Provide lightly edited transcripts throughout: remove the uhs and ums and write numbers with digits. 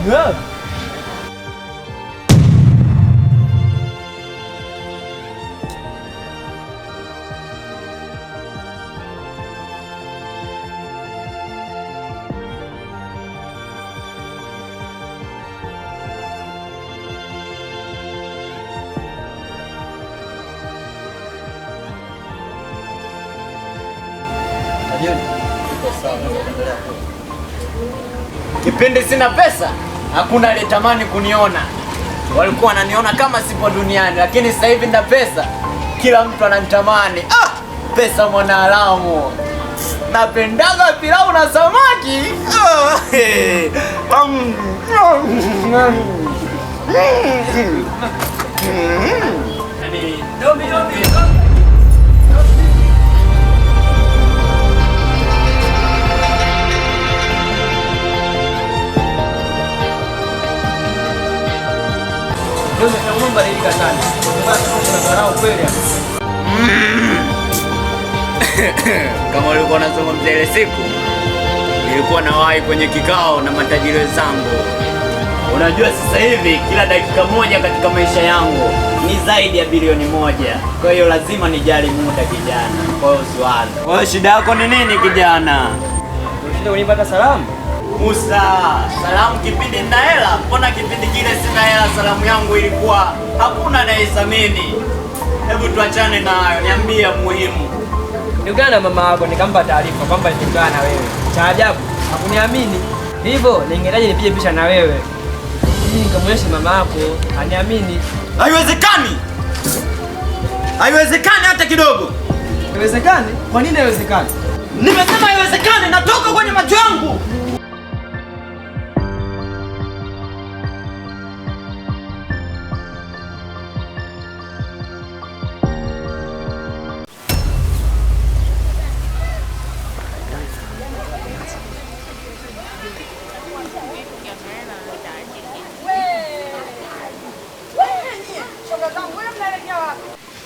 Ni wewe? Kipindi sina pesa, hakuna aliyetamani kuniona. Walikuwa wananiona kama sipo duniani, lakini sasa hivi nina pesa, kila mtu ananitamani. Ah, pesa mwanaharamu. Napendaga pilau na samaki. Ah, hey. Domi, domi, domi. Umebadilika sana. Unadharau kweli. Kama ulikuwa unazungumzia ile siku, nilikuwa nawahi kwenye kikao na matajiri wenzangu. Unajua sasa hivi kila dakika moja katika maisha yangu ni zaidi ya bilioni 1. Kwa hiyo lazima nijali muda kijana. Kwa hiyo usiwaze. Kwa hiyo shida yako ni nini kijana? Unashinda kunipata salamu? Musa, salamu kipindi nina hela, mbona kipindi kile sina hela salamu yangu ilikuwa hakuna anayethamini. Hebu tuachane na hayo, niambie muhimu. Nilikutana na mama yako nikampa taarifa kwamba nilikutana na wewe. Cha ajabu, hakuniamini. Hivyo ningehitaji nipige picha na wewe ili nikamwonyeshe mama yako aniamini. Haiwezekani! Haiwezekani hata kidogo. Haiwezekani? Kwa nini haiwezekani? Nimesema haiwezekani, natoka kwenye macho yangu.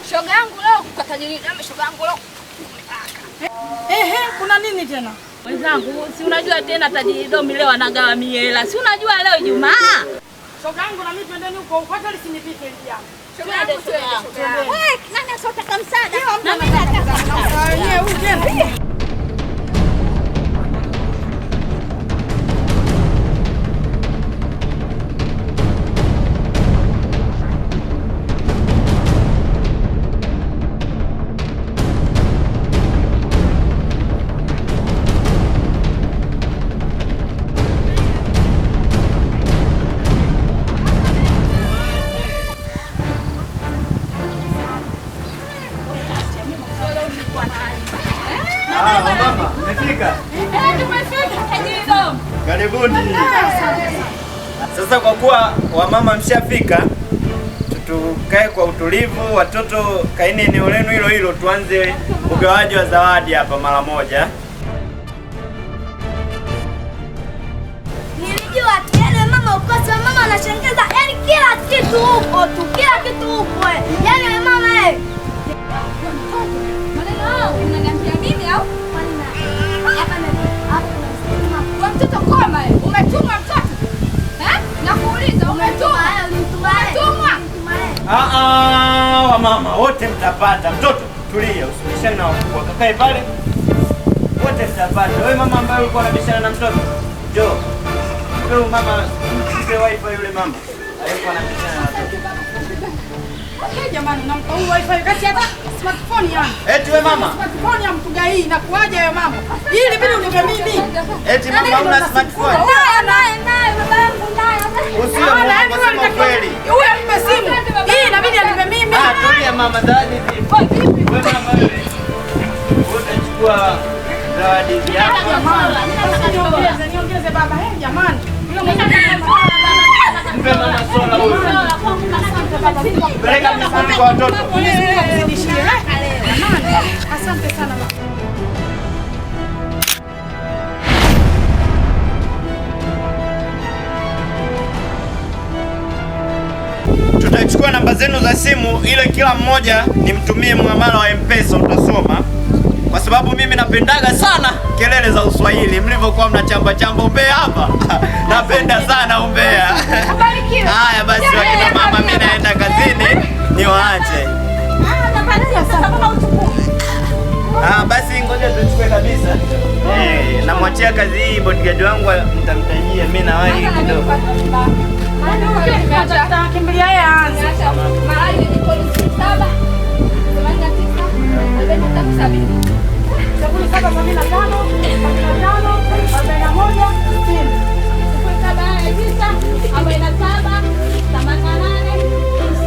Shoga yangu leo kwa tajiri, shoga yangu leo. Ehe, kuna nini tena? Wenzangu, si unajua tena tajiri Domi leo anagawa mihela. Si unajua leo Ijumaa? Shoga yangu na mimi twendeni huko huko hata lisinipite hili jambo. Shoga yangu, twende. Wewe, nani asotaka msaada? Na mimi nataka msaada. Wenyewe huyu tena. Mama, mmefika? Tumefika tajiri Domi. Karibuni. Sasa kwa kuwa wamama mshafika, tukae kwa utulivu, watoto kaeni eneo lenu hilo hilo, tuanze ugawaji wa zawadi hapa mara moja. Nilijua yaani mama ukosa, mama anashengeza, yaani kila kitu huko tu, kila kitu huko. Yaani mama eh. Maneno hayo unaniambia mimi au? Hapa na hapa na Kwa mtoto koma eh. Umetumwa mtoto? Eh? Nakuuliza umetumwa? Umetumwa? Ah, wamama wote mtapata. Mtoto tulia, usibishane na wakubwa. Kakae pale. Wote mtapata. Wewe mama ambaye ulikuwa unabishana na mtoto, njoo. Wewe mama, mpe wifi yule mama. Alikuwa anabishana na mtoto. Eh, jamani unampa huyu wifi kati hata smartphone yani. Eti wewe mama. Smartphone ya mtu gai inakuaje wewe mama? Hii ilibidi unipe mimi. Eti mama una smartphone? Naye naye baba yangu naye. Usiwe muongo, sema ukweli. Huyu ampe simu. Hii inabidi anipe mimi. Ah, tulia mama, zawadi zipo. Wewe mama wewe. Utachukua zawadi yako. Niongeze, niongeze baba. Eh, jamani. Yule Mpe mama sola huyu. Peleka vizuri kwa watoto. Mwenyezi Mungu akuzidishie. Jamani, asante sana baba. Tutachukua namba zenu za simu ili kila mmoja nimtumie muamala wa M-Pesa utasoma. Kwa sababu mimi napendaga sana kelele za Uswahili mlivyokuwa mnachamba chamba umbea hapa. Napenda sana umbea. Haya basi wakina mama, mimi naenda kazini niwaache. Basi ngoja tuchukue kabisa. Namwachia kazi hii bodyguard wangu mtamtajia, mimi nawahi kidogo. Kimbilia yeye aanze. Mahali ni 7 89 43 70. 7 75 75 41 60. 7 9 47 88 9.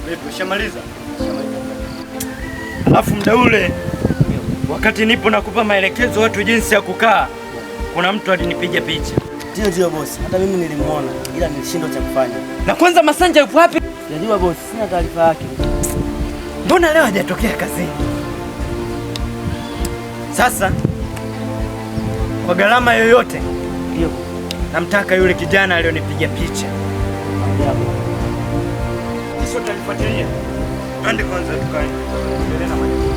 Vipi, ushamaliza? Alafu muda ule wakati nipo nakupa maelekezo watu jinsi ya kukaa, kuna mtu alinipiga picha. Ndio boss, hata mimi nilimuona ila nilishindwa cha kufanya. Na kwanza Masanja yupo wapi? Sijajua boss, sina taarifa yake. Mbona leo hajatokea kazini? Sasa kwa gharama yoyote ndio namtaka yule kijana alionipiga picha. Sio utanifuatilia. Twende kwanza tukae. Endelea na majukumu.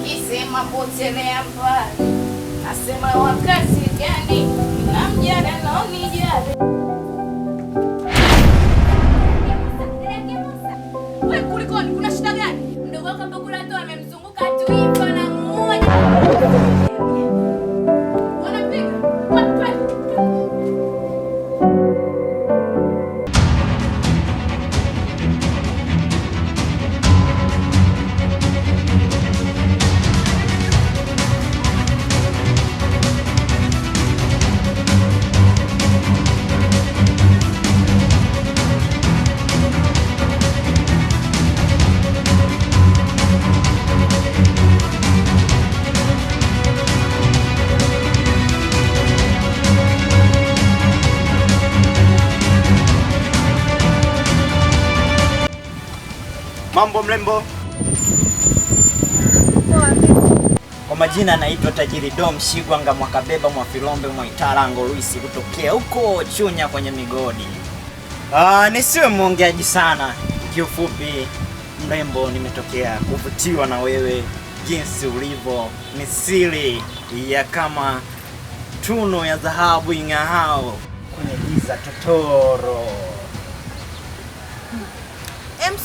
Kisema potelea mbali, nasema wakati gani na mjana naonijali. Wewe kulikoni, kuna shida gani? Mdogo wako hapo kula tu amemzunguka tu hivyo na mmoja. Wanapiga. Wapi? Mambo mlembo. Kwa majina naitwa Tajiri Dom Shigwanga Mwakabeba Mwafilombe Mwaitarango Luisi kutokea huko Chunya kwenye migodi. Nisiwe mwongeaji sana. Kiufupi mrembo, nimetokea kuvutiwa na wewe jinsi ulivyo, misili ya kama tuno ya dhahabu ing'ahao kwenye giza totoro.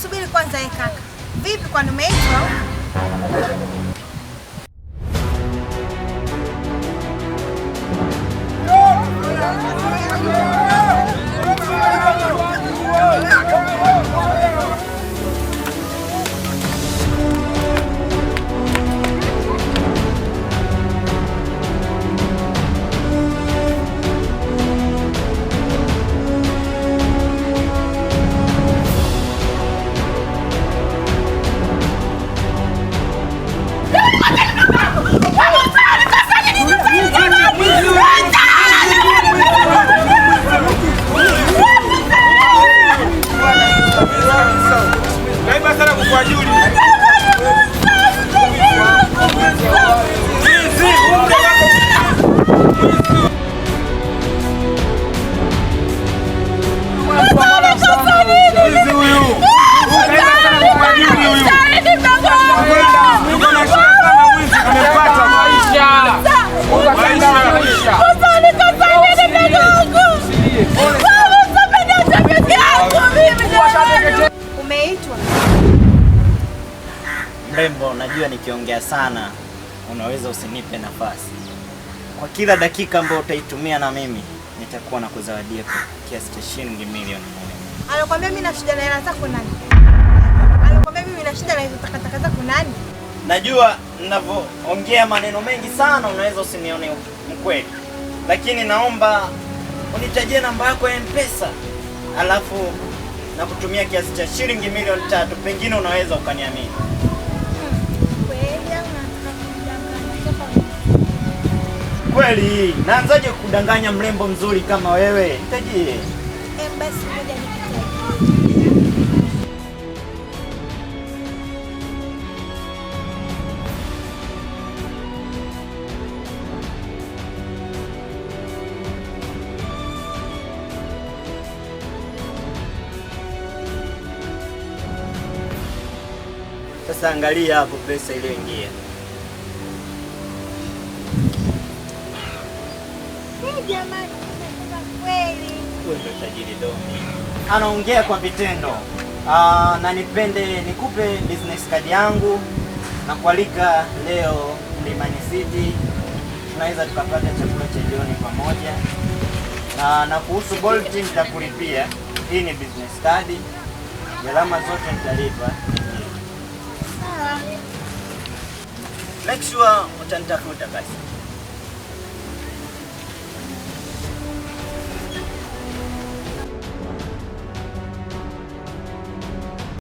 Subiri kwanza kaka. Vipi kwani umeitwa? Umeitwa? Mrembo, najua nikiongea sana unaweza usinipe nafasi. Kwa kila dakika ambayo utaitumia na mimi nitakuwa na kuzawadia kiasi cha shilingi milioni 1. Anakuambia mimi na shida na hela zako nani? Anakuambia mimi na shida na hizo takataka zako nani? Najua ninavyoongea maneno mengi sana unaweza usinione mkweli. Lakini naomba unitajie namba yako ya M-Pesa. Alafu na kutumia kiasi cha shilingi milioni 3, pengine unaweza ukaniamini. Kweli au unataka kunidanganya? Ukweli, naanzaje kudanganya mrembo mzuri kama wewe? Nitajie. Basi ngoja nikutajie. Sasa angalia hapo pesa iliyoingia. Jamani, umesema kweli. Huyu ndio tajiri Domi. Anaongea kwa vitendo. Na nipende nikupe business card yangu na kualika leo Mlimani City. Tunaweza tukapata chakula cha jioni pamoja. Na kuhusu Bolt nitakulipia. Hii ni business card. Gharama zote nitalipa. Sawa. Make sure utanitafuta basi.